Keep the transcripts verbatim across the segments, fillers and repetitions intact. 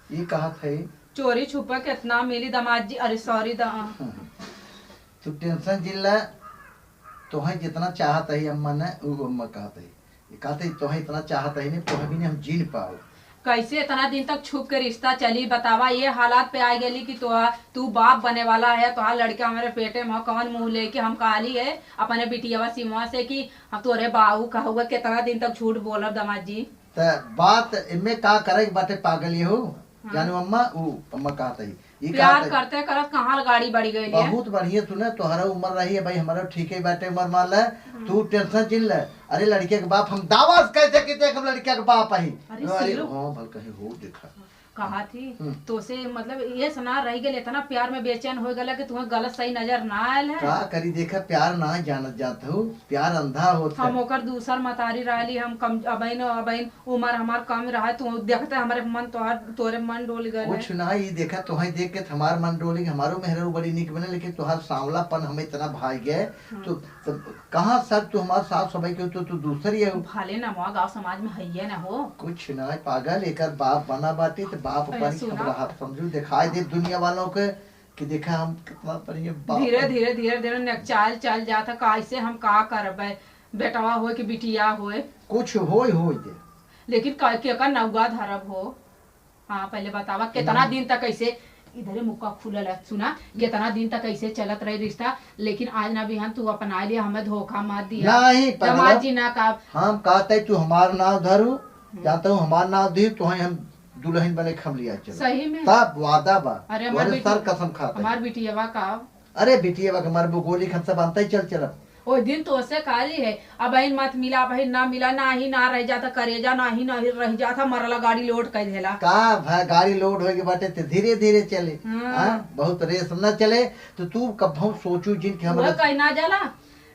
ई कहत है। चोरी छुपा कितना मिली दामाद जी, अरे सॉरी दा। तू टेंशन जिन ला, तोहे जितना चाहत है अम्मा ने, उ अम्मा कहत है। ये कहत है, तोहे इतना चाहत है नहीं, तोहे भी नहीं हम जीन पाओ। कैसे इतना दिन तक छुप के रिश्ता चली, बतावा? ये हालात पे आ गेली कि तो तू बाप बने वाला है, तोहार लड़का हमारे पेटे में हो, कौन मुंह लेके हम कहली है अपने बिटियावा सिमवा से कि हम तोरे बाऊ कहुआ, कितना दिन तक झूठ बोलब दामाद जी? त बात एमे का करे के बाटे पागल यहू? हाँ। जानू अम्मा, उ अम्मा कहत है, ई प्यार कहत है, करते करत कहाँ गाड़ी बढ़ी गई है? बहुत बढ़िया, सुने, तोहरा उम्र रही है भाई, हमारा ठीक है बाटे उम्र, मान ले, हम्म। तू टेंशन जिन ले। अरे लड़के के बाप, हम दावा से कह सकी थे कि हम लड़के के बाप है। अरे अरे सीरू। हाँ, भल कहीं हो देखा। कहा थी, हम्म। तो से मतलब ये सना रह गए, इतना प्यार में बेचैन हो गला कि तुम्हें गलत सही नजर ना आयल है। का करी, देखा, प्यार ना जानत जात हो, प्यार अंधा होत है। हम ओकर दूसर मतारी रहली, हम कम, अबैन, अबैन उम्र हमार कम रहा, तू देखते हमारे मन तोहर, तोरे मन डोल गए। कुछ ना, ये देखा, तोहे देख के हमार मन डोल गए, हमारो मेहरारू बड़ी निक बने, लेकिन तोहार सांवलापन हमें इतना भाई गए, हम्म। तो, तो कहाँ सर तू हमार सास सबाई के, तो तू दूसर ही हो। भले ना मोआ गाँव समाज में हइये ना हो। कुछ ना पागल, एकर बाप बना बाटी, तो बाप अरे पर ही सुना। खबर हाथ समझू, दिखाई दे दुनिया वालों के कि देखा हम कितना बढ़िया बाप धीरे, हैं। धीरे, धीरे, धीरे ने चाल चल जात है, कैसे हम का करबे, बेटवा होए कि बिटिया होए। कुछ होए, होए दे। लेकिन का, केकर नौगा धरब हो? हाँ, पहले बतावा, कितना नहीं। दिन तक ऐसे इधरे मुक्का खुलल है, सुना, कितना दिन तक ऐसे चलत रही रिश्ता, लेकिन आज ना बिहान तू अपना लिया, हमें धोखा मत दिया। नहीं, पगला। दामाद जी ना का हम कहते तू हमार नाव धरू, हम्म। जानता हूँ हमार नाव दी, तो हम दुल्हन बने के हम लिया चलो। सही में? तब वादा बा। अरे हमार तोरे बेटी, सर कसम खाता है। हमार बिटियावा का? अरे बिटियावा के मरबो गोली, हम सब अंतई चल चलब। ओ दिन तो से काली है, अब बहिन मत मिला, बहिन ना मिला, ना ही ना रह जाता करेजा, ना ही ना ही रह जाता मरला गाड़ी लोड कर देला। का भाई गाड़ी लोड होए के बाटे ते धीरे धीरे चले। हाँ। हाँ, बहुत रेस न चले। तो तू कभौ सोचू जिन कि वो हमरा कहीं ना जाला,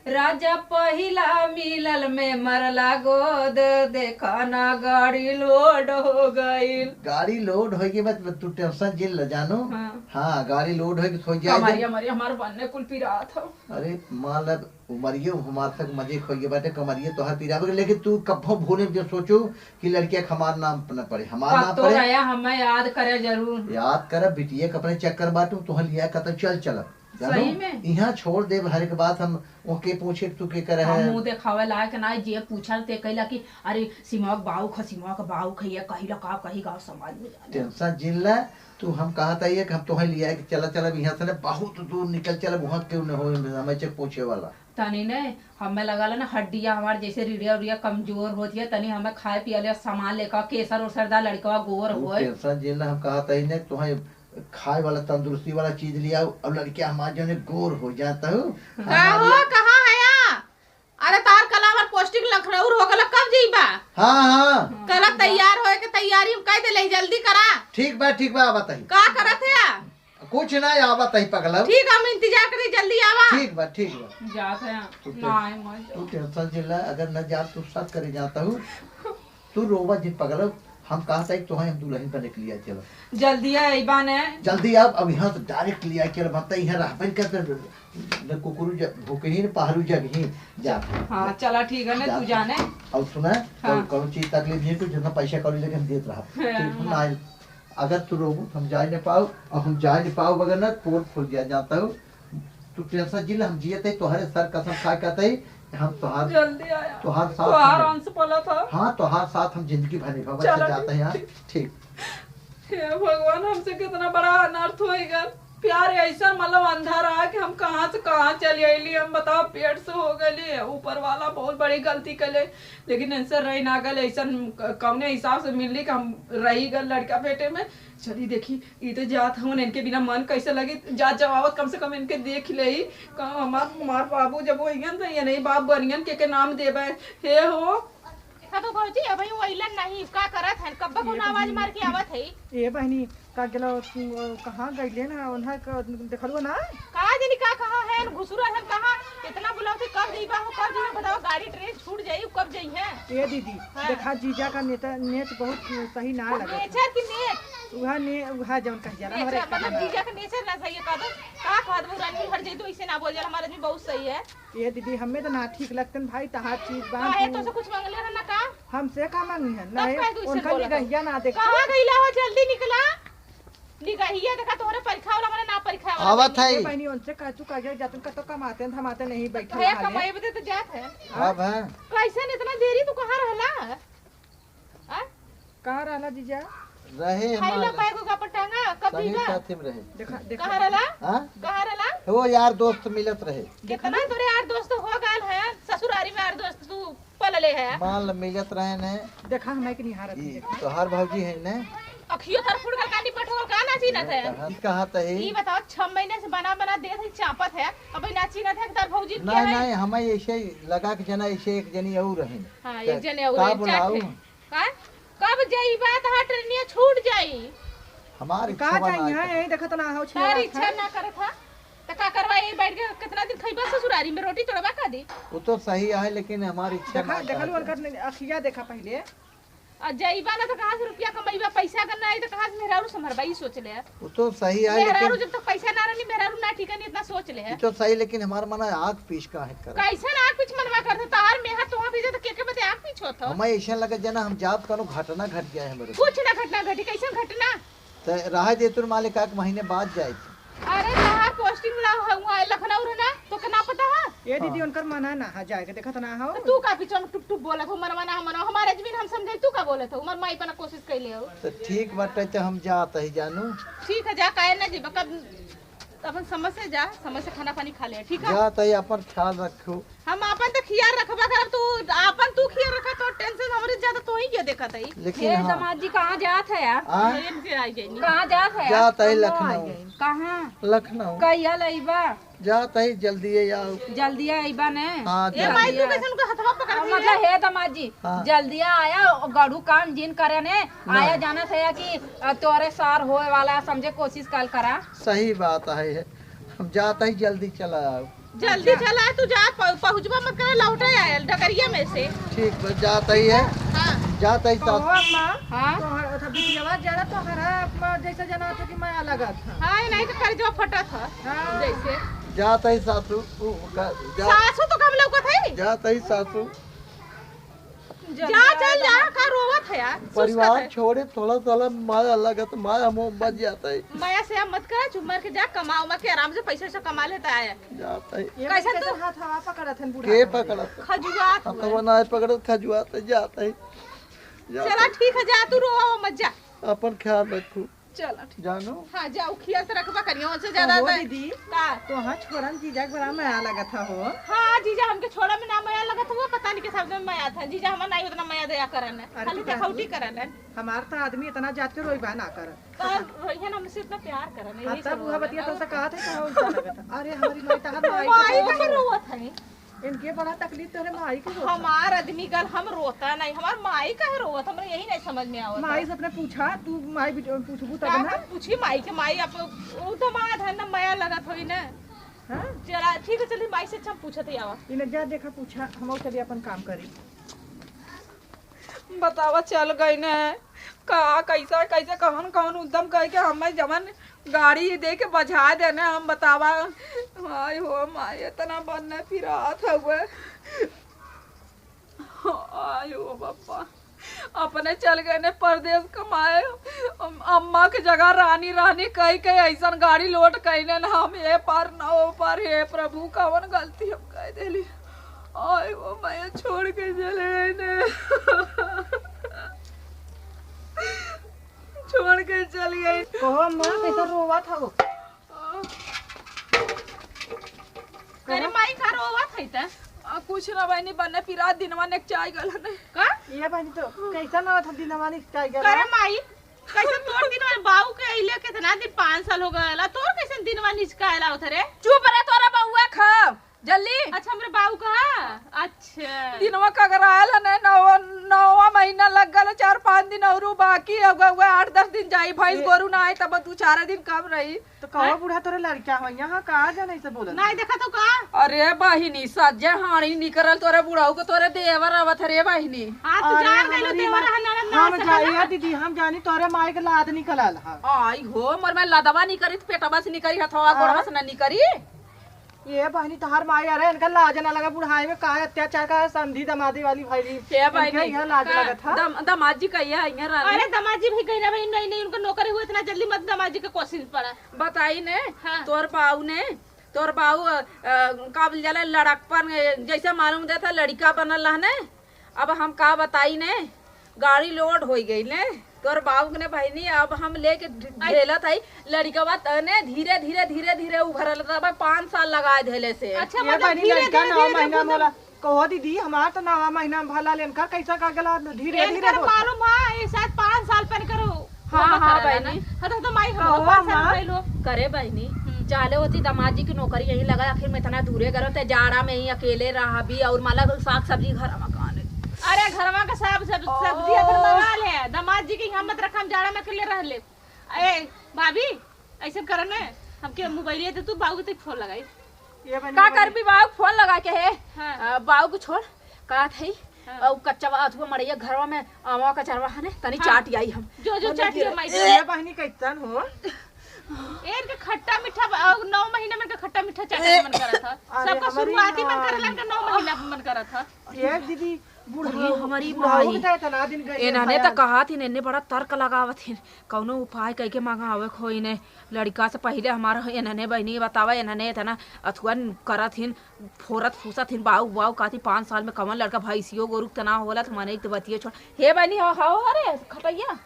राजा पहिला मिलल में मरला गोद, देखा ना गाड़ी लोड हो गइल। गाड़ी लोड होए के बाद तू टेंशन जिन ल जानू। हाँ। हाँ, गाड़ी लोड होए के हो जाए कमरिया जब मरिया हमार बन्ने कुल पिरात हो। अरे मान ल उमरिये हमार तक मजे खोइए बाटे, कमरिये तोहर पिरावे के, लेकिन तू कब्बो भूले जो सोचू कि लड़किया के हमार नाम न पड़े, हमार नाम पतो पड़े। रहा हमें याद करे जरूर। याद कर, बिटिया के अपने चक्कर बाटू, तोहर लिया कतौ चल चलब। जानो? सही में? इहाँ छोड़ देब हर एक बात, हम ओके पूछे तू के करे हम है? मुंह देखावे लायक ना, जे पूछल ते कहला कि अरे सिमवा के बाऊ ख, सिमवा के बाऊ ख, ये कहिला का कही गाँव समाज में जाने। टेंशन जिन ले, तू हम कहत है कि हम तोहे लिया के चला चलब इहाँ से ने, बहुत दूर निकल चलब, वहाँ केहू न होए हमें से पूछे वाला। तनी ने हमें लगल ना हड्डिया हमार जैसे रीढ़िया उड़िया कमजोर होत है, तनी हमें खाए पिए ले सामान लेकर केसर ओसर दा लड़कवा गोर तू होए। टेंशन जिन ले, हम कहत है ने तोहे खाए वाला तंदुरुस्ती वाला चीज लियाऊ, अब लड़किया हमार जौने गोर हो जात हो। का हमार हो, कहाँ है या? अरे तार कला हमार पोस्टिंग लखनऊ हो गला, कब जइबा? हाँ, हाँ। कला तैयार होए के तैयारी हम कह देले, जल्दी करा। ठीक बा, ठीक बा, आवत ही। का करत है? कुछ ना, आवत ही पगला। ठीक, हम इंतजार करी, जल्दी आवा। ठीक बा, ठीक बा। जात है, तू ना टे-, आए मत। तू टेंशन जिन ले, अगर न जा तू शक करे जात हो। तू रोवा जिन पगला, हम कहत है तोहे हम दुल्हन बने के लिया चलो। जल्दी अइबा ने। जल्दी अब, अब यहाँ से डायरेक्ट लिया चलो, हम तो यहाँ रहबे न करते, न कुकुरू जग, भूखही न पहरू जगही जात है। हाँ, चला ठीक है ने, जात तू है। जाने। और सुना, हाँ। कौन, कौन चीज तकलीफ नहीं, तू जितना पैसा कौड़ी लेके हम देत रहा। हाँ, ठीक, हाँ। ना, अगर तू रोबू तो हम जाए न पाऊ, और हम जाए न पाऊ बगैर ना पोल खोल दिया जाता हूँ। तू टेंशन जिन ले, हम जियत है, तोहरे सर कसम खा कहते है, हम तोहार, जल्दी आया। तोहार साथ तोहार हम अंश पला था। हाँ, तोहार साथ हम जिंदगी भर निभावे चला जाते हैं यार। ठीक। ठीक। हे भगवान, हमसे कितना बड़ा अनर्थ होइगा। प्यार ऐसा मतलब अंधा रहा कि हम कहाँ से कहाँ चली अइली, हम बताओ, पेट से हो गइली। ऊपर वाला बहुत बड़ी गलती कइले, लेकिन इनसे रही ना गल। ऐसा क-, कौने हिसाब से मिलली कि हम रही गल लड़का पेटे में। चली देखी, ई तो जात हवन, इनके बिना मन कैसे लगी? जात जब आवत कम से कम इनके देख लेई। का हमार, हमार बाबू जब होइहन तो ये नहीं बाप बनियन के, के नाम देबे। हे हो। देखा तो भौजी, अबही वो अइलन नहीं, का करत हन? कब्बा कौन आवाज मार के आवत है? ए बहनी, का गेलो, कहाँ गइले ना, उन्हा का देखलुआ ना? का जानी का कहाँ है, घुसुरा है कहाँ? इतना बुलाओ थे, कब जइबा हो, कब जइबा? बताओ, गाड़ी ट्रेन छूट जाई, कब जइहे? ए दीदी, हाँ। देखा जीजा का नेता, नेच बहुत सही ना लगा। नेचर की नेच। उहा ने, उहा जौन कह जाला, हमरे नेचर, मतलब, जीजा के नेचर ना सही है, कह दो। का कहत बहू रानी, हट जइतू, ऐसे ना बोल जाला, हमार आदमी बहुत सही है। ये दीदी, हमें तो ना ठीक लगतन भाई, तहार चीज बा काहे तू। तोसे कुछ मांगले रहना का? हमसे का मांगी है? तब नहीं, काहे तू ऐसे उनका बोलत हो? निगहिया ना देखा। कहाँ गइला हो? जल्दी निकला। निगहिया देखा, तोहरे परीक्षा वाला, हमारे ना परीक्षा वाला। आवत है। ये बहनी, उनसे कह, तू कह, जातन कतो कमाते हैं, धमाते नहीं, बैठल भैया, रहले। कमाई बदे तो जात है। अब है। कैसे इतना देरी तू कहाँ रहला? आ? कहाँ रहला जीजा? रहे खाई ला हमार बैग उगा पर टांगा, कब संगी दीदा? साथी में रहे। देखा, देखा। कहाँ रहला? हाँ? कहाँ रहला? वो यार दोस्त मिलत रहे। कितना तोरे यार दोस्त हो गल है, ससुरारी में यार दोस्त तू पलले है। मान ल मिलत रहे ने। देखा, हमें के निहारत ई है। तोहार भौजी है ने। अखियो तर फुट गल, कानी पटोल का ना चीनत है। कहाँ, ई कहाँ त है? ई बताओ, छह महीने से बना बना देत है, चापत है, अब ना चीनत है, तर भौजी के नहीं, है? नहीं, हमें ऐसे ही लगा के जना, ऐसे एक जनी और है। हाँ, तो एक जने और का है, बोलाऊ? चाट है। का? कब जइबा? तहार ट्रेनिया छूट जाई। हमार का इच्छा बा ना चाहिए? करे। यही देखत ना हो, तार छेड़ा इच्छा था। ना करत हा, त का करवा? यही बैठ के कितना दिन खइबा ससुरारी में? रोटी तोड़बा का दी? वो तो सही है, लेकिन हमारी इच्छा देखा, ना देखा लो करत। उनकर ने-, अखिया देखा पहले। आ जइबा ना तो कहाँ से रुपया कमइबा? पैसा अगर ना आई तो कहाँ से मेहरारू संभरबा? ई सोच ले। वो तो सही है, मेहरारू लेकिन जब तक पैसा ना रहनी, मेहरारू ना ठिकानी, इतना सोच ले। ये तो सही, लेकिन हमार मन आग पीछ का है कर। कैसन आग पीछ मनवा करत? तोहार मेहर तोहार पीछे तो के के बदे आग पीछ होत हो? हमें ऐसा लगे जना हम जाब कनो घटना घट गया है मेरे। कुछ ना घटना घटी, कैसन घटना? तो रहा दे तुर मालिक, एक महीने बाद जाए तो। अरे तोहार पोस्टिंग ला हुआ है लखनऊ रे ना, तो के ना पता है? ये दीदी, हाँ। उनकर मना ना है जाए के, देखत ना हो। तो तू का पीछे में टुप टुप बोलत हो, मनवा ना मनवा, हमारे जमीन हम समझे, तू का बोलत हो? हमार माई बना कोशिश कैले हो। तो ठीक बाटे, तो हम जात ही जानू। ठीक है, जा, काहे ना जीबा, कब अपन समय से जा, समय से खाना पानी खा ले, ठीक है? जात ही, अपन ख्याल रखो। हम आपन तो खियाल रखबा करब, तू आपन तू खियाल रखा, तो टेंशन हमरे ज्यादा तो ही ये देखत है। लेकिन ये हाँ। दामाद जी कहाँ जात है यार? हाँ? इनके आई गई। कहाँ जात है यार? जात है हम लोग आ लखनऊ। गए। कहाँ? लखनऊ। कहिया लइबा? जात है, जल्दी है यार। जल्दी आइबा ने? हाँ, ए जल्दी माई, तू है। कैसे उनका हथवा पकड़ अब के मतलब, हे दामाद जी, हाँ। जल्दी आया, गड़ू काम जिन करे ने, नहीं। आया जाना था कि, अ, तोरे सार होए वाला, समझे कोशिश कल करा। सही बात है, हम जात ही, जल्दी चला आओ। जल्दी जा। चला, तू जा, प-, पहुँचबा मत करे, लौटे आयल डगरिया में से। ठीक बा, जात ही है। हाँ। जात ही साथ। कहो अम्मा, हाँ? तोहर, अथा बिटियावा जरा तोहरा, अम्मा, जैसे जना था कि माया लगत था। हाँ, ये नहीं तो कर जो फटत था। हाँ। जैसे। जात ही सासू, उ, का, जा-, सासू तो कम लौकत है। जात ही सासू। जा, जा, चल जा, का रोवत है यार? परिवार सुस्कत है। छोड़े, थोड़ा सा ला माया लगत, माया मोह बच जाता है। माया से मत करा, चुप मार के जा, कमा उमा के आराम से पैसा वैसा कमा लेता है। जाता है। ये कैसे कैसे तू हाथ हवा पकड़त हन बूढ़ा के का? पकड़त? खजुआत अब तो हुआ। वो ना पकड़त, खजुआत है, जाता है। जाता चला है। ठीक है, जा तू रोवा मत जा। अपन ख्याल रखू। चला, ठीक। जानू। हाँ, जाओ, खियाल तो रखबा करियो, ओसे ज्यादा कहो तो दीदी, का? तोहार छोड़न जीजा के बड़ा माया लगत ह हो। हाँ, जीजा हमके छोड़ा में ना माया लगत हुआ, पता नहीं के शब्द में माया था। जीजा हमार नहीं उतना माया दया करन है, अरे खाली तो देखौटी कहती, करन है। हमार तो आदमी इतना जात के रोइबा ना करन। तो रोइहन हमसे इतना प्यार करन है, हाँ, यही तब सब वह होगा बतिया ना। तो से कहा थे, कहा उनका लगत है। अरे, हमारी माई तो हर माई माई के कहे रोवत है। इनके बड़ा तकलीफ तोहरे माई के होत है। हमार आदमी गल हम रोता नहीं, हमार माई काहे रोवत, हमरा यही नहीं समझ में आवत माई है। से अपने पूछा, तू माई बिट-, पूछबू तब का ना। हम पूछी माई के, माई आप उ दमाद है ना, माया लगत होई ना। हाँ? चला, ठीक है, चली माई से अच्छा हम पूछत ही आवा। इन्हें जा देखा, पूछा, हम चली अपन काम करी। बतावा, चल गई ने, का, कैसा, कैसे, कौन, कौन उद्यम करके हमें जवन गाड़ी दे के बजा देने, हम बतावा। हाय हो माय, इतना बन्ने पिरात हउए। हाय हो बापा, अपने चल गए ने परदेस कमाए। अम-, अम्मा के जगह रानी, रानी कही, कही ऐसन गाड़ी लोड कइने न हम ए पार न ओ पार। हे प्रभु, कवन गलती हम कह देली। आय वो माया छोड़ के चले गए ने। छोड़ के चल गए। कहो अम्मा, कैसे रोवत हो? अरे माई, का रोवत है त? आ, कुछ ना बहनी, बन्ने पिरात दिनवा ने चाय गलन है। का? ये बहनी तो कैसा ना था दिनवा ने चाय गलन? अरे माई, कैसे तोर दिनवा बाऊ के अइले कितना दिन, पाँच साल हो गए ला, तोर कैसे दिनवा निचका आला उधरे? चुप रह, तोरा बउआ खाओ। जल्दी। अच्छा, हमरे बाऊ कहा? अच्छा। दिनवा कगरायल है ना, नौ-, नौवा महीना लग गल, चार पाँच दिन औरू बाकी है, उगा, उगा आठ दस दिन जाई, भैंस ए- गोरू ना आए, तब दू चार दिन कम रही। तो कहो हैं? बूढ़ा तोरे लड़का हो, यहाँ का जाने से बोलत नहीं है? देखा तो का? अरे बहिनी, सज्जे हाड़ी निकरल तोरे बुढ़ऊ के, तोरे देवर आवत है रे बहिनी। हाँ, तू अरे जान गइलो, हमारी देवर माँ, है, ननद ना हम सकेला। जाइए दीदी, हम जानी तोरे माई के लाद निकलल है। आई हो, मोर में लदवा निकरी, पेटवा से निकरी, हथवा गोड़वा से ना निकरी। ये बहिनी, तहार माई, अरे इनका लाज ना लगा, बुढ़ाई में काहे अत्याचार का समधी दमादी वाली भइली। हे बहिनी, इनके यहाँ लाज का लगत है। दम-, दमाद जी कहिया अइहें रानी? अरे दमाद जी भी गइल बहिनी, नहीं, नहीं, उनका नौकरी हुई, इतना जल्दी मत दमाद जी के क्वेश्चन पड़ा। बताई ने, हाँ। तोर बाऊ ने, तोर बाऊ, अ, अ, का बोल जाला, लड़कपन, अ, जैसे मालूम देता लड़का बनल रहने, अब हम का बताई ने, गाड़ी लोड होइ गई ने, तोर बाऊ ने बहिनी, अब हम लेके ढ-, आई। ढेलत हई, लड़िकवा तने धीरे, धीरे, धीरे, धीरे उभरल, तब पाँच साल लगाए धइले से। अच्छा, ये मतलब बहिनी, धीरे, लड़का धीरे, नौ धीरे, महीना धीरे, में होला। कहो दीदी, हमार तो नवा महीना में भला लेनकर कैसा का गला धीरे, धीरे इनकर होता। मालूम है, ये शायद पाँच साल पहन कर हो, हाँ, होगा हाँ, करा बहिनी। ना। हाँ, तो, तो माई, हम कहो पाँच साल माँ। पहले हो। करे बहिनी, हम्म। चाले होती दामाद जी की नौकरी यहीं लगा, आखिर में इतना दूरे करो, ते जाड़ा में ही अकेले रहबी और माला साग सब्जी घर में कहाँ ले? अरे, घरवा का सब, सब, सब्जी अपन मंगा ले। दामाद जी के यहाँ मत रख, हम जाड़ा में अकेले रह ले। ए, भाभी, ऐसे कर ने, हमके मोबाइल दे, तू बाऊ के फोन लगाई। ये बनी का मोबाइल। करबी बाऊ के फोन लगा के है? हाँ। आ, बाऊ को छोड़, का थई? हाँ। और कच्चा बा, अथुआ मड़ैया घरवा में, आमा कचरवा है ने, तनी हाँ। चाट आई हम। जो, जो बोले चाट कि आई, माई। ए बहिनी, कैसन हो? ए, इनके खट्टा मीठा बा, और नौ महीने में इनके खट्टा मीठा चाटे के मन करत ह। अरे, सबका हमारी शुरुआती मन माई। करला, इनका नौ महीना में मन करत ह। ए दीदी, बुढ़ऊ, अरे, हमारी बुढ़ऊ माई। के तो इतना दिन गए इन्हने तो भैया। कहा थी, इन्हने बड़ा तर्क लगावत थी, कौनो उपाय कह के मंगावे को इन्हें। लड़का से पहिले हमार इन्हने बहिनी बतावा, इन्हने इतना अथुअन करत हिन, फोरत फूसत हिन, बाऊ, बाऊ कहती, "पाँच साल में कवन लड़का भैंसियो गोरू के तना होला, त मने त बतिये छोड़।" हे बहिनी, हो, हो, अरे, खटैया।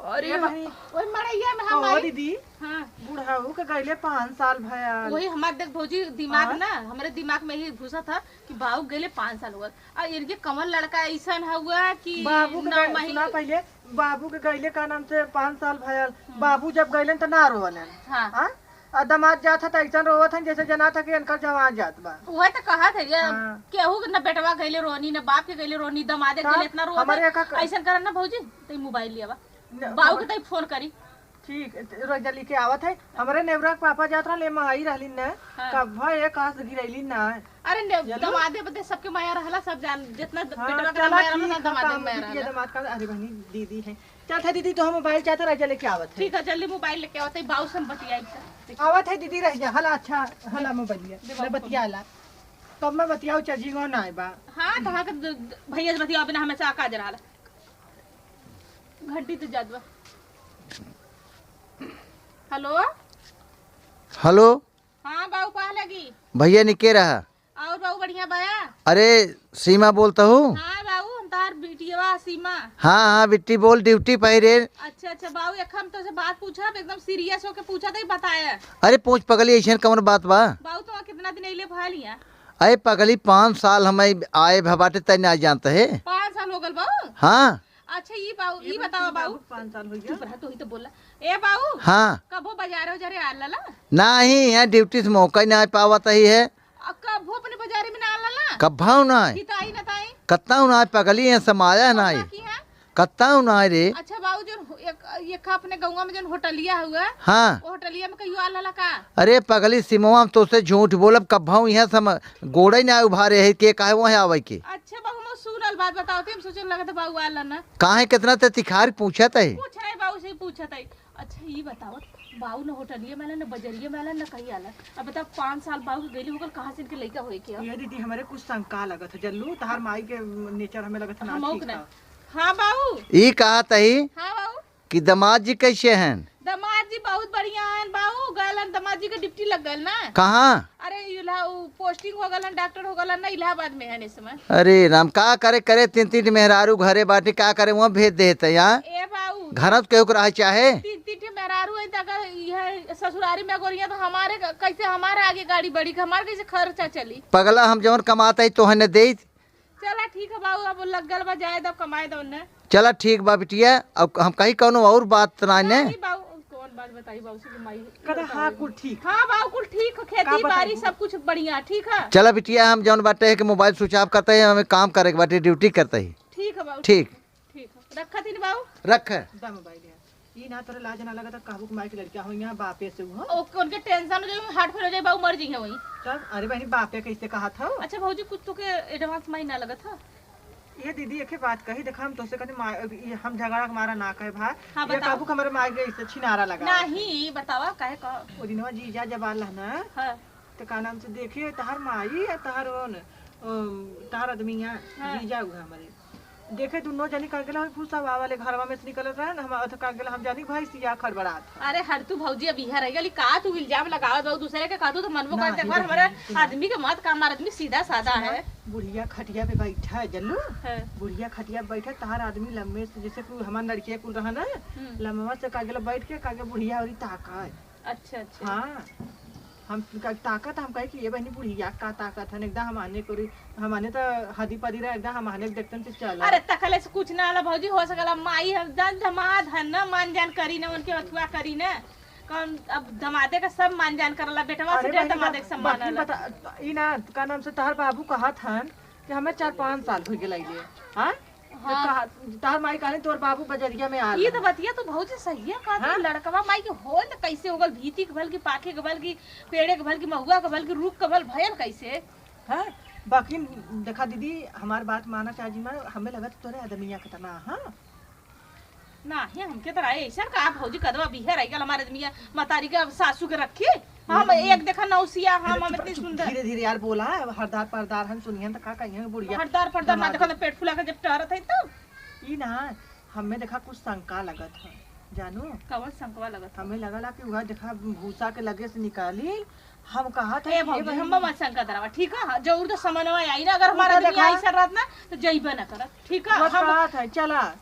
अरे, ए बहिनी, ओए मड़ैया में हम कहो आई। दीदी, हाँ। बुढ़ऊ के गइले पाँच साल भयल। वही हमार देख भौजी, दिमाग हाँ। ना, हमरे दिमाग में ही घुसा था कि बाऊ गइले पाँच साल हुआ। आ इनके कवन लड़का ऐसन हुआ कि बाबू के नौ गए-, महीने सुना पहिले, बाबू के गइले का नाम से पाँच साल भयल। हम्म। बाबू जब गइलन त ना रोवलन। हाँ। हाँ? आ दामाद जात ह त ऐसन रोवत हन जैसे जनात ह कि इनकर जवान जात बा। उहे त कहत है, ये हाँ। केहू के न बेटवा गइले रोनी, न बाप के गइले रोनी, दामादे का गइले इतना रोवत हमरे है। का क- ऐसन करन ना भौजी, तई मोबाइल लियावा। न, बाऊ के खबर तई फोन करी। ठीक, रोजा लेके आवत है। हमरे नेवरा के पापा जात रहले, माई रहलिन न, हाँ। कब्बा एक आस गिरैलिन ना। अरे ने, चलो। दमादे बदे सबके माया रहला, सब जान, जितना द-, हाँ, बेटवा के चला माया रहला, ठीक ना है, दमादे के काम माया बिटिया रहला। दमाद का, अरे बहनी, दीदी है। चल था दीदी, तो हम मोबाइल चाहते रह जा लेके आवत है। ठीक है, जल्दी मोबाइल लेके आवत है, बाऊ से हम बतियाई। आवत है दीदी, रह जा, हला अच्छा, हला मोबाइल लिया, दे ले बाबू बतिया ला। तब मैं बतियाऊ, चार्जिंग ना आए बा। हाँ, तो हाँ, द-, द-, भैया से बतियाओ बिना हमेशा काज रहला। घंटी तो जात बा। हेलो। हेलो। हाँ बाऊ, कहाँ लगी? भैया निके रहा। और बाऊ बढ़िया बाया? अरे सीमा बोलता हूँ। हाँ बाऊ, हम तार बिटिया सीमा। हाँ, हाँ, बिट्टी बोल, ड्यूटी पे रे। अच्छा, अच्छा बाऊ, एक हम तोसे बात पूछब, एकदम सीरियस होके पूछत ही, बताया। अरे पूछ पगली, ऐसन कौन बात बा? बाऊ, तो कितना दिन अइले भइल हियाँ? अरे पगली, पाँच साल हम आए भा बाटे, तै ना जानत है। पाँच साल हो गल बाऊ? हाँ। अच्छा, ई बाऊ, ई बतावा बाऊ। पाँच साल हो गया। चुप रहा, तू ही तो बोला। ए बाऊ। हाँ। कबो बाजारे उजारे आला ला? नाही, यहाँ ड्यूटी से मौका ही ना पावत ही है। आ, कबो अपने बाजारे में ना आला ला? कब्भाऊ नाही। किताई ना ताई? कत्ताऊ नाही, पगली है, समाया नाही। की है? कत्ताऊ नाही रे। अच्छा बाऊ, जो एक, एक अपने गौवा में जो होटलिया हुआ, हाँ। वो होटलिया में कहियो आला ला का? अरे पगली, सिमवा, हम तोसे झूठ बोलब, कब्भाऊ यहाँ सम-, गोड़े ना उभारे है, के काहे वहाँ आवे के? अच्छा बाऊ, हम सुनल बात बताओ, ते हम सोचल लगत बाऊ आला ना। काहे, कितना ते तिखार पूछत है? पूछ रहे बाऊ से, पूछत है। अच्छा, ई बताओ, बाऊ न होटलिया में आलन, न बजरिया में आलन, न कहीं आलन। अब बताओ, पाँच साल बाऊ के गइले हो गल, कहाँ से इनके लइका होए के? ये दीदी, हमरे कुछ शंका लगत है, जल्लू, तहार माई के नेचर हमें लगत है ना हमहू ठीक के ना। है। हाँ बाऊ। ई कहा तही हाँ बाऊ। कि दामाद जी कैसे हैं? दामाद जी बहुत बढ़िया हैं बाऊ, गलन दामाद जी के ड्यूटी लग गल ना। कहाँ? अरे, इलाहा-, उ, पोस्टिंग हो गलन, डॉक्टर हो गलन ना, इलाहाबाद में है इस समय। अरे राम, का करे, करे, तीन, तीन ठे मेहरारू घरे बाटे, का करे, वहाँ भेज देते यहाँ। ए बाऊ। घर में केहू के रहे चाहे। तीन, तीन ठे मेहरारू है, तो अगर यह ससुरारी में गोरियाँ, तो हमारे क-, कैसे हमारे आगे गाड़ी बढ़ी, हमारे कैसे खर्चा चली? पगला, हम जवन कमाते ही तोहने देइत। चला ठीक है बाऊ, अब लग गल बा, जाए दो, कमाए दो ने। चला ठीक बा बिटिया, अब हम कहीं कौनो और बात ना ने। नहीं बाऊ, कौन आज बताई बाबू से कि माई कदा, हाँ, कुल ठीक। हाँ बाबू, कुल ठीक है, का खेती बताई बाड़ी बाबू? सब कुछ बढ़िया, ठीक है। चला बिटिया, हम जौन बाटे है कि मोबाइल स्विच ऑफ करते हैं, हमें काम करे के बाटे, ड्यूटी करते ही। ठीक है बाबू, ठीक। ठीक है, रखा थी बाबू। रख। दा मोबाइल है। ई ना तोरे लाज ना लगा तो कहबू कि माई के लड़का हो यहाँ बापे से हो। ओ, उनके टेंशन हो जाए, हार्ट फेल हो जाए, बाबू मर जाइए वहीं। तब अरे बहनी, बापे कैसे कहा था? अच्छा भौजी, कुछ तो के एडवांस माई ना लगा था? ये दीदी, एक बात कही, देखा, हम तोसे कहते मा-, ये हम झगड़ा के मारा ना कहे भाई। हाँ, ये बताओ। काबू के हमारे माई के इससे छिनारा लगा। नहीं, बतावा, काहे कह? वो दिनवा जीजा जब आल है ना, हाँ। तो का नाम से देखे, तहार माई या तहार ओन, अम, तहार आदमी यहाँ, हाँ। जीजा हुआ हमारे। देखे, दुनो जनी का गेला, भूसा वाले घरवा में से निकलत रहे ना, हम, अथ का गेला, हम जानी भैंसिया खड़बड़ात। अरे हर तू भौजी, अब इहे रह गली का? तू इल्जाम लगावत बाऊ दूसरे के, कहतू तो मनबो कर। नहीं, देख बार, नहीं, हमारे सुना। आदमी के मत काम, हमार आदमी सीधा साधा सुना, है। बुढ़िया खटिया पे बैठा है, जल्लू। हाँ। बुढ़िया खटिया पे बैठा, तहार आदमी लम्बे से, जैसे कि हमार लड़किया कुल रहा ना, हम्म। लम्बा से कागेला बैठ के कागे बुढ़िया औरी ताका है। अच्छा, अच्छा। हाँ, हम का ताकत, हम कहे कि ये बहनी बुढ़िया का ताकत है, एकदम हमाने करी, हमाने तो हदी पदी रहे, एकदम हमाने देखतन से चला। अरे तकले से कुछ ना आला भौजी, हो सकला माई हम जान दमाद है ना, मान जान करी ना, उनके अथुआ करी ना। कौन अब दमादे का सब मान जान करला, बेटवा से अरे ढेर बहनी, दमादे का सम्मान बाकी आला। बता, ई ना, का नाम से तहार बाबू कहत हन कि हमें चार पाँच साल हो गेल अइले, हाँ? तो हाँ। कहा, तहार माई कहले तोर बाबू बजरिया में आल ये तो हन। बतिया तो भौजी सही है, कहत हाँ? लड़कवा माई के होल तो कैसे हो गल, भीती के भल की, पाखे के भल की, पेड़े के भल की, महुआ के भल की, रूख के भल भयल कैसे? हाँ? बाकी देखा दीदी, हमार बात माना चाहे जी, हमें लगत तोरे आदमिया के तना, हाँ? नाही, हमके तो राय ऐसा का भौजी कदवा बिहर आई गल हमारे आदमी मतारी के, अब सासू के रखी। हम हम्म। एक देखा नौसिया, हम, अरे हम चुप, इतनी चुप, सुंदर। धीरे धीरे यार बोला, हरदार परदार हम सुनियन त का कहियन बुढ़िया। हरदार परदार ना जमाना। देखा तो पेट फुला के जब टहरत है तो। ई ना, हमें देखा कुछ शंका लगत है, जानू। कवन शंकवा लगत है? हमें लगला कि वह देखा भूसा के लगे से निकाली, हम कहा था ए कि ये भौजी, बहन हम मत शंका धरावा, ठीक है? जरूर तो समनवा आई ना, अगर वो हमारा तो आदमी देखा। आई सर रात ना, तो जइबे ना करत, ठीक है? वो हम कहा था, चला।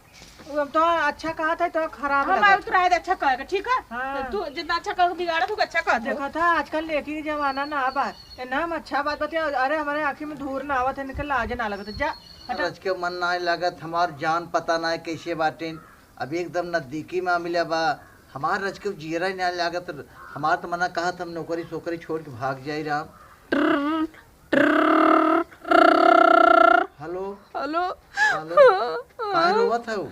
वो हम तो अच्छा कहा था, तो खराब हम लगा आउत था। रहे तो अच्छा कहे के, ठीक है? हाँ। तो तू जितना अच्छा कह के बिगाड़ा, तू अच्छा कह दे। देखा था, आजकल लेकिन जमाना ना बा। ए, ना हम अच्छा बात बतिया, अरे, हमारे आँखी में धूर ना आवत है, इनके लाज ना लगत है। जा, हटा। आज के मन ना लागत, हमार जान पता ना है कैसे बाटेन। अब एकदम नजदीकी में मिला बा। हमार रज के जियरा ना लागत, हमार तो मना कहत हम नौकरी सोकरी छोड़ के भाग जाई राम। हेलो। हेलो। हेलो। काहे रोवत हऊ?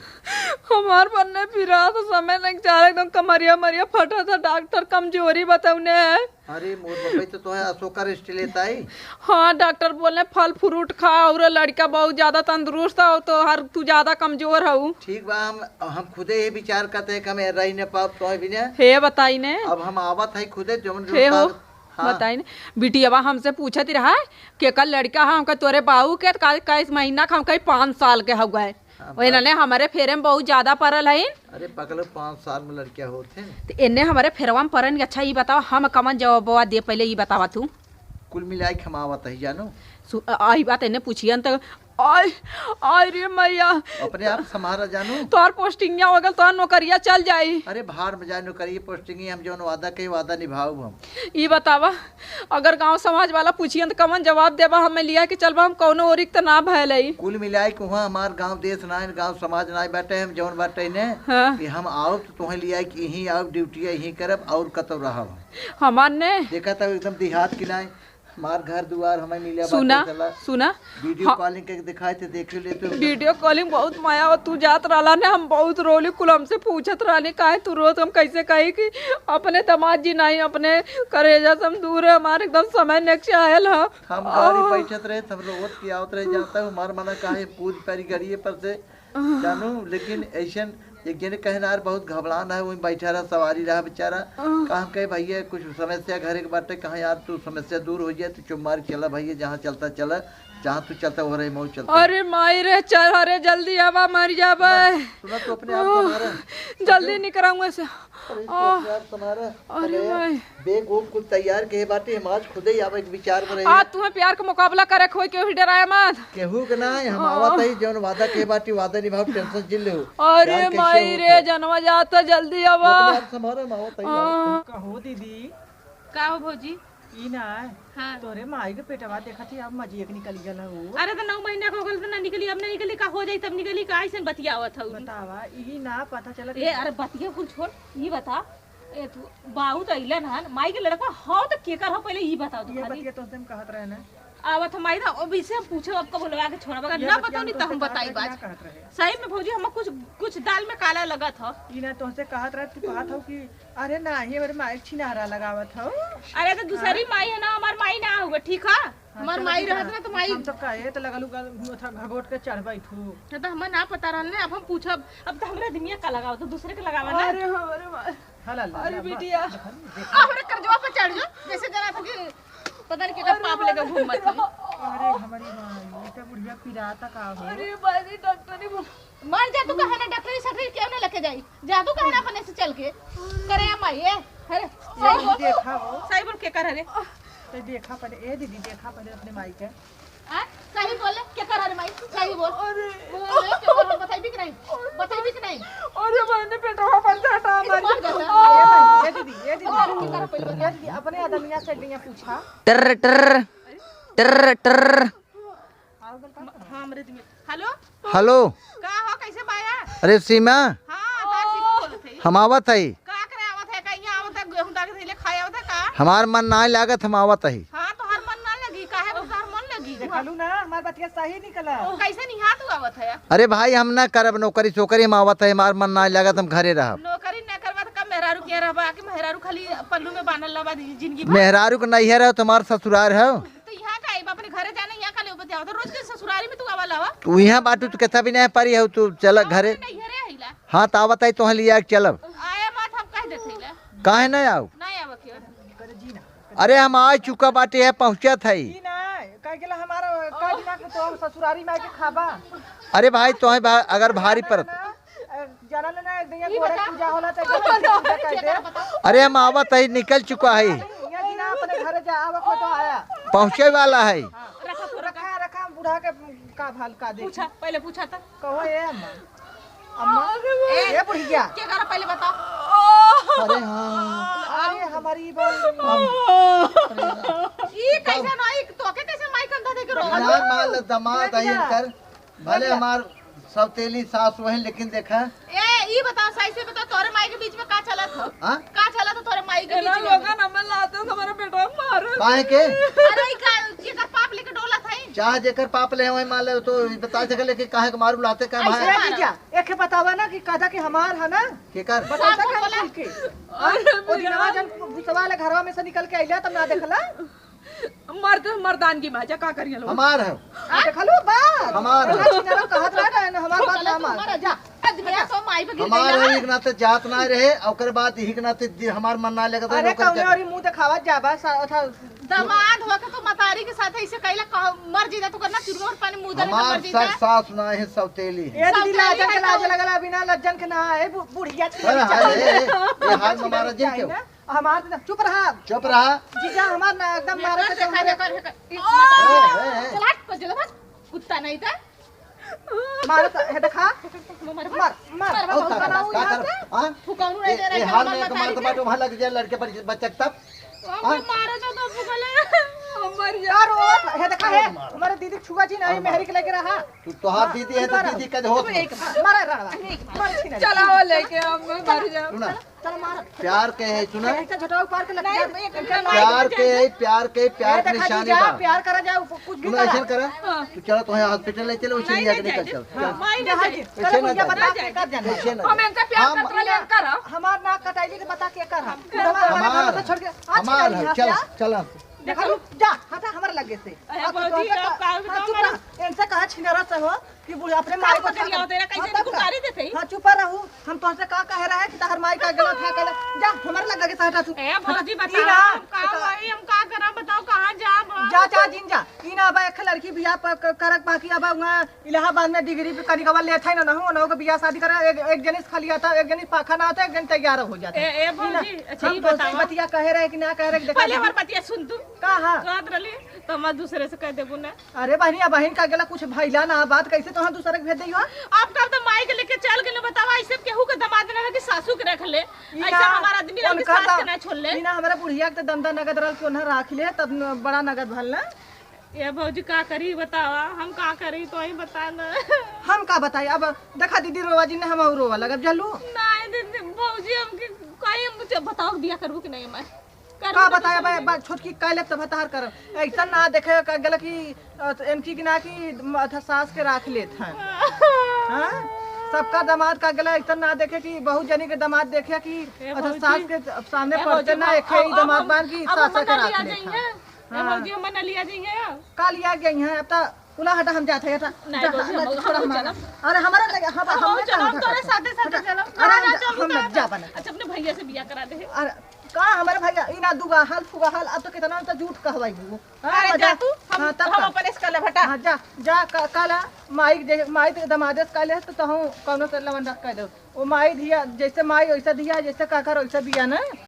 हमार बन्ने पिरात समय नहीं चाहे, एकदम कमरिया मरिया फटा था, डॉक्टर कमजोरी बतौने है। अरे मोर बपई, तो तोहे अशोका रेस्ट लेता ही। हाँ, डॉक्टर बोले फल फ्रूट खा, और लड़का बहुत ज्यादा तंदुरुस्त हो, तो हर तू ज्यादा कमजोर हऊ। ठीक बा, हम, हम खुदे ये विचार करते हैं कि हम रही न पाब तोहे बिना। हे बताई ने। अब हम आवत है खुदे, जौन जौन हे हो। काम हाँ। बताई न, बिटियावा हमसे पूछत रहा, केकर लड़का है? हमका तोरे बाऊ के, का, का इस महीना का, हमका पाँच साल के हउआ है। हाँ, वही बस। इन्हने हमरे फेरे में बहुत ज्यादा पड़ल है। अरे पगलो, पाँच साल में लड़का होत है। तो इन्ने हमरे फेरवा में पड़न के, अच्छा, ई बताओ, हम कवन जवाबवा दे, पहले ई बतावा तू। कुल मिलाए के हम आवत है, जानो। सु-, आ-, ई बात इन्ने पूछियन तो आय, आय रे मैया। अपने आप संभारा जानू। तोहर पोस्टिंगिया हो गल, तोहर नौकरिया चल जाई। अरे भाड़ में जाए नौकरी, पोस्टिंगी, हम जौन वादा कही, वादा निभाउब हम। ई बतावा, अगर गांव समाज वाला पूछियन त कवन जवाब देबा? हमें लिया के चलबा, हम कौनो ओरिक त ना भयल हई। कुल मिलाए के हुआ हमार गांव देश ना है, गांव समाज ना बाटे, हम जौन बाटे ने हाँ। कि हम आउब त तोहे लिया के यहीं आउब, ड्यूटी यहीं करब और कतौ रहब हम। हमार ने देखा त एकदम देहात की नाई। हमार घर दुआर हमें मिले सुना, बाटे, चला। सुना। वीडियो हाँ। कॉलिंग करके दिखाए थे, देख ले तो। वीडियो कॉलिंग बहुत मया हो, तू जात रहला ने, हम बहुत रोली, कुल हमसे पूछत रहनी, काहे तू रोत, हम कैसे कही कि अपने दामाद जी नहीं, अपने करेजा से हम दूर है, हमारे एकदम समय नेक्स्ट आयल है। हम गाड़ी आह। बैठत रहे, सब रोवत की आवत रहे, जाता हूँ, हमार मना काहे कूद पड़ी गाड़िए पर से। जानू, लेकिन ऐसन एक जने कहनार बहुत घबरान है, वहीं बैठा रहा, सवारी रहा बेचारा। आह। कहा हम कहे, "भैया, कुछ समस्या घरे के बाटे।" कहा, "यार, तू समस्या दूर हो जाए, तू चुप मार के चला भैया, जहाँ चलता चला, जहाँ तू चलता, वह रही, मऊ चलता।" अरे माई रे, चल, अरे जल्दी आवा, मर जाबे। सुना, तू अपने आप आह, संभारा। जल्दी निकराऊंगा से। अरे, आह। तो प्यार तुम्हारा। अरे अरे, भाई। बैग वैग कुल तैयार के बाटे, हम आज खुदे ही आवे के विचार में रही। आज तुम्हें प्यार का मुकाबला करे के होई, केहू डराए मत। केहू के ना, हम आह। आवत ही, जौन वादा के बाटे, वादा निभाओ, टेंशन जिन लेहू। अरे प्यार कैसे माई होत रे, है। जनवा जाता, जल्दी आवा। अपने आप संभारा, हम आवत ही, आह। आवत ही। कहो दीदी। का हो भौजी? ई ना, हाँ। तोरे माई के पेटवा देखत ही, अब मजिए के निकल गल हो। अरे, तो नौ महीना के हो गल, तो ना निकली, अब ना निकली, का हो जाई, तब निकली, का ऐसन बतियावत हऊ? बतावा, ई ना पता चलत। ए, अरे, बतिया कुल छोड़, ई बता, ए, तू बाऊ तो अइलन हन, माई के लड़का हो तो केकर हो, पहले ई बताओ तो ये खाली। बतिया तो हम कहत रहे ना। आवत हम आई ना, अब इसे हम पूछब, अब कब बोलवा के छोड़ब, अगर ये ना बतिया बताओ नहीं तो हम तोहसे कहत बताई रहे कि बाज। ना कहत रहे। सही में भौजी, हम कुछ, कुछ दाल में काला लगत हो। ई ना तोहसे कहत रहे, तू कहत हो कि अरे नाही, हमरे माई छिनारा लगावत हो। अरे तो दूसरी हाँ? माई है ना, हमार माई ना हुआ, ठीक है? हाँ, हमार चलो माई ठीक रहत है। ना तो माई हम तो कहे तो लगलू गल-, अथा घगोट के चढ़ बैठू। ना तो हमें ना पता रहल ना, अब हम पूछब, अब तो हमरा दिमिया का लगावत हो, दूसरे के लगावा ना। अरे हमरे माई। हला, ला, अरे ला, बिटिया। बस, बस, बस। हमरे करजवा पे चढ़ जो, जैसे जना था कि पता नहीं केकर अरे पाप लेके बाप रे। घूमत है। अरे हमारी माई, ये तो बुढ़िया पिराता का हो? अरे बाजी, डॉक्टरी बोल। मर जा तू, कहा ना डॉक्टरी सटरी क्यों ना लेके जाई? जा तू, कहा ना अपने से चल के। करे माई, ए, अरे, सही ये बोल। देखा हो। सही बोल, के कर रे? तो देखा पहले, ए दीदी, देखा पहले अपने माई के। आ? सही बोले, के कर रे माई? सही बोल। अरे। बोल रे, के कर, बताई भी कि नहीं? बताई भी कि नहीं? अरे मैंने पेटवा पर से हटा मार दिया। ए भाई, ए दीदी, ए दीदी। और के कर पहले? ए दीदी, अपने आदमिया से डिया पूछा। टर, टर, टर, टर। हाँ, हमरे दिमाग। हेलो? हेलो। का हो, कैसे बाया? अरे सीमा। हाँ, तार सीमा बोलत है। हम आवत है। का करे आवत है? का यहाँ आवत है? गेहूं दाग धइले खाए आवत है का? हमार मन नाय लागत, हम आवत है। हाँ, तोहार मन ना लगी, काहे को तोहार मन लगी? देखलू ना, हमार बतिया सही निकला। कैसे निहा तू आवत है? अरे भाई, हम ना करब नौकरी सोकरी, हम आवत है, हमार मन नाय लागत, हम घरे रहब। नौकरी ना करबा त का मेहरारू के रहबा कि मेहरारू खाली पल्लू में बांधल रहबा जिंदगी भर? मेहरारू के नैहर है, तुम्हार ससुरार है। तो यहाँ का आइबा, अपने घरे जाना, यहाँ का ले बतियाओ। तो रोज के ससुरारी में तू आवा लावा। तू यहाँ बाटू, तू कैसा भी नहीं पारी हो, तू चला घरे। नहीं घरे आइला। हाँ, तो आवत है, तोहन लिया के चलब। आया बात हम कह देते ला। काहे नहीं आओ? नहीं आवा क्यों? अरे, हम आ चुका बाटे है, पहुँचत है। ई ना, काहे के ला हमारा का दिमाग में तो ससुरारी में आके खाबा? अरे भाई, तोहे भा-, अगर भारी परत। ना, अ, जाना ले ना, एक दिन ये गोरे बता। पूजा होला, तो एक दिन पूजा कर दे। अरे, हम आवत है, निकल चुका है। यहाँ जी ना, अपने घर जा, आवा को तो आया। पहुँचे वाला है। हाँ, रखा, रखा, रखा, बूढ़ा के का भाल का दे। पूछा, पहले पूछा था। कहो, ए अम्मा। अम्मा, अरे ए बुढ़िया। के करा पहले बताओ। अरे हाँ। अरे हमारी बहन। अरे ई कैसे ना, ई तोके कैसे माई कंधा देके रो? ना, माल दमाद आई इनकर। भले हमार सौतेली सास वही, लेकिन देखा। ए, ई बताओ, सही से बताओ, तोरे माई के बीच में का चलत हो? हाँ? का चलत हो तोरे माई के बीच में? लोगन हमें लाते हमारे बेटवा मारे। काहे के? अरे, ई का, जेकर पाप लेके डोलत है। चाहे जेकर पाप ले, वही मान ले, तो ई बता सके, लेकिन काहे के मारू लाते का ऐसे भाई? ना जीजा, एके बतावा ना कि कहता कि हमार है ना? केकर? बताता साफ का बोला। खुल के? अरे ओ दिनवा जन भुसवा ले घरवा में से निकल के अइला, तब ना देखला? मर्द मर्दानगी में, जा का करिए लोग? हमार है। आ, देखलू बात। हमार है। देखा, छिनारा कहत रहे ना, हमार बात ना मान। जा। आदमी है, सो माई पे गिर हमार गई है, ना। एक नाते जात ना रहे, ओकर बाद यही के नाते दि-, हमार मन ना लगे तो अरे, ओकर कौने के- और मुंह देखावत जाबा, सा-, था। दमाद होके तो मतारी के साथ ऐसे कैला, कह, मर जीता, तू करना चुरवा और पानी मुंह दे, हमार मर जीता। सर सास ना है, सौतेली है। ए, दीदी, सौतेली लाजन है के लाज तो। लगला, बिना लज्जन के ना है, बु-, बुढ़िया थी। अरे, हाँ, ए, ए, ए, ये हाथ में मारा जिन क्यों? हमार ना, चुप रहा। चुप रहा। जीजा, हमार ना एकदम मारे के देखा, चाहे। देखा, देखा, देखा। ए, ए, ए। चल हट, पजल हट, कुत्ता नहीं था। मार तो, हे देखा। मार, मार, मार, मार, मार, और का बनाऊ करब, का यहाँ करब? से। हाँ? फुकाऊ ए, नहीं दे रहा ए, है, हाल हमार में एक मतारी मार तो के। बाटो, वहाँ लग जाए लड़के बच-, बच्चा के तब। हमके हाँ? मारो तो, तो फुकले, हम मर जाए। और वो, हे देखा है, हमारे दीदी छुआ जी ना, अरे मेहरी के लेके रहा। तू तोहार हाँ, दीदी है तो मारो। दीदी का जो हो तू। एक मार, मार रड़वा। एक मार। मार छीना। चला वो लेके हम मर जाओ। सुना, चलो मार। प्यार के है, सुना। ऐसे झटवा उपार के लग नहीं, जा। एक इनका मिनट। प्यार के है, प्यार के, प्यार ए, के देखा निशानी जीजा, बा। प्यार करा जाए, कुछ भी सुना, करा। ऐसे करा। हाँ। तू चला, तो है हॉस्पिटल ले चलो, उसे नहीं, लिया के नहीं, निकल नहीं। चल। हाँ, चल। माई नहीं जहाँ जाए। जी, चलो, ऐसे ना भैया, कर। बता के कर जाना। ऐसे ना हम कर। इनका प्यार हम करत रहले, इनका रहा। हमार नाक कटाइली तो बता के कर हम। हमार, हमार हमार, घर से छोड़ के, आज हमार निकल है, यहाँ से, चल, आ? चल। देखा, जा, हटा हमारे लगे से। अरे, अब तो भौजी, तोहसे अब का, का हाँ, बताऊं चुप मैं? रह। इनसे कहा छिनारा से हो कि बूढ़े अपने माई को का तेरा, कैसे हाँ, तब का? गुजारी देते ही? हाँ, चुप रहू। हम तोहसे का कहे रहे कि तहर माई का गला था, कहले, जा, हमारे लगे से हटा तू। ए, भौजी, हटा। बताओ, ई ना, हम का बता। होई, हम का करब, बताओ, कहाँ जाब हम? जा, जा, जिन जा। ई ना, अब एक लड़की बियाह प-, क-, करक बाकी, अब वहाँ इलाहाबाद में डिग्री पे कनिकवा लेत है ना, ना हो, ना हो के बियाह शादी करे, एक, एक जनिस खा लिया था, एक जनिस पाखा ना होता, एक जन तैयार हो जाता। ए, ए, ई ना, भौजी, अच्छा, हम ई तोहसे बताओ। बतिया कहे रहे कि ना कहे रहे, देखा पहले दीदी। हमार बतिया सुन तू। का हा? कहत रहली, तो हमार दूसरे से कह देबू ना। अरे बहनी, अब बहिन का गेला कुछ भइला ना, बात कैसे तोहार दूसरे के भेज देइयो? आप कल तो माई के लेके चल गेले, बतावा, ऐसे केहू के दमाद ना रहे कि सासू के रख ले, ई ऐसे ना, हमार आदमी रहे कि उनका सास दा-, के ना छोड़ ले। ई ना, हमारा बुढ़िया के तो दंदा नगद रहल कि उन्हें राख ले, तब न, बड़ा नगद भल ना। ए भौजी, का करी बतावा, हम का करी, तो ही बता ना। हम का बताई, अब देखा दीदी रोवा जी ने, हम और रोवा लगब, जल्लू। नहीं दीदी, भौजी, हमके कहीं हम कुछ बता बिया करबू कि नहीं हमार? का बताया बा, बा, छोटकी कह लेब तब तहार करब। ऐसा ना देखे का गला कि, अ, इनकी गिना कि म-, अथा सास के राख लेत हैं। हाँ? सबका दामाद का गला ऐसा ना देखे कि बहुत जनी के दामाद देखे कि ए अथा भौजी, सास के सामने ए पड़ते भौजी, ना, हम, एक ही हम, दामाद हम, बान की अब सास हम के ना राख लिया लेत जाइए। हैं। ए हाँ। भौजी, हम ना लिया जाइए। का लिया गई हैं? अब तो उला हटा, हम जात है, हटा। नहीं जा, भौजी, ना, हम, छोड़ा हम हमारा। चलब। अरे हमारा लगे, हम, हम हम ना चलब, जात तोरे है। साथे, साथे हटा। चलब। अरे ना, हम ना जा, चलबू हम तो ना जा बना। अच्छा, अपने भैया से बिया करा दे। अरे का हमारे भैया, ई ना दुगा हाल, फुगा हाल, अब तो कितना तो झूठ कहवाई वो। हाँ, अरे जा बता। तू, हम, हाँ, तब हम का? अपने से कर ले, हटा। हाँ, जा, जा, का, काला, माई दे, माई दे, दमादे से कहले, तो तहूँ कौनो से लवंडा कह दो। वो माई धिया, जैसे माई वैसा धिया, जैसे काकर वैसा बिया ना।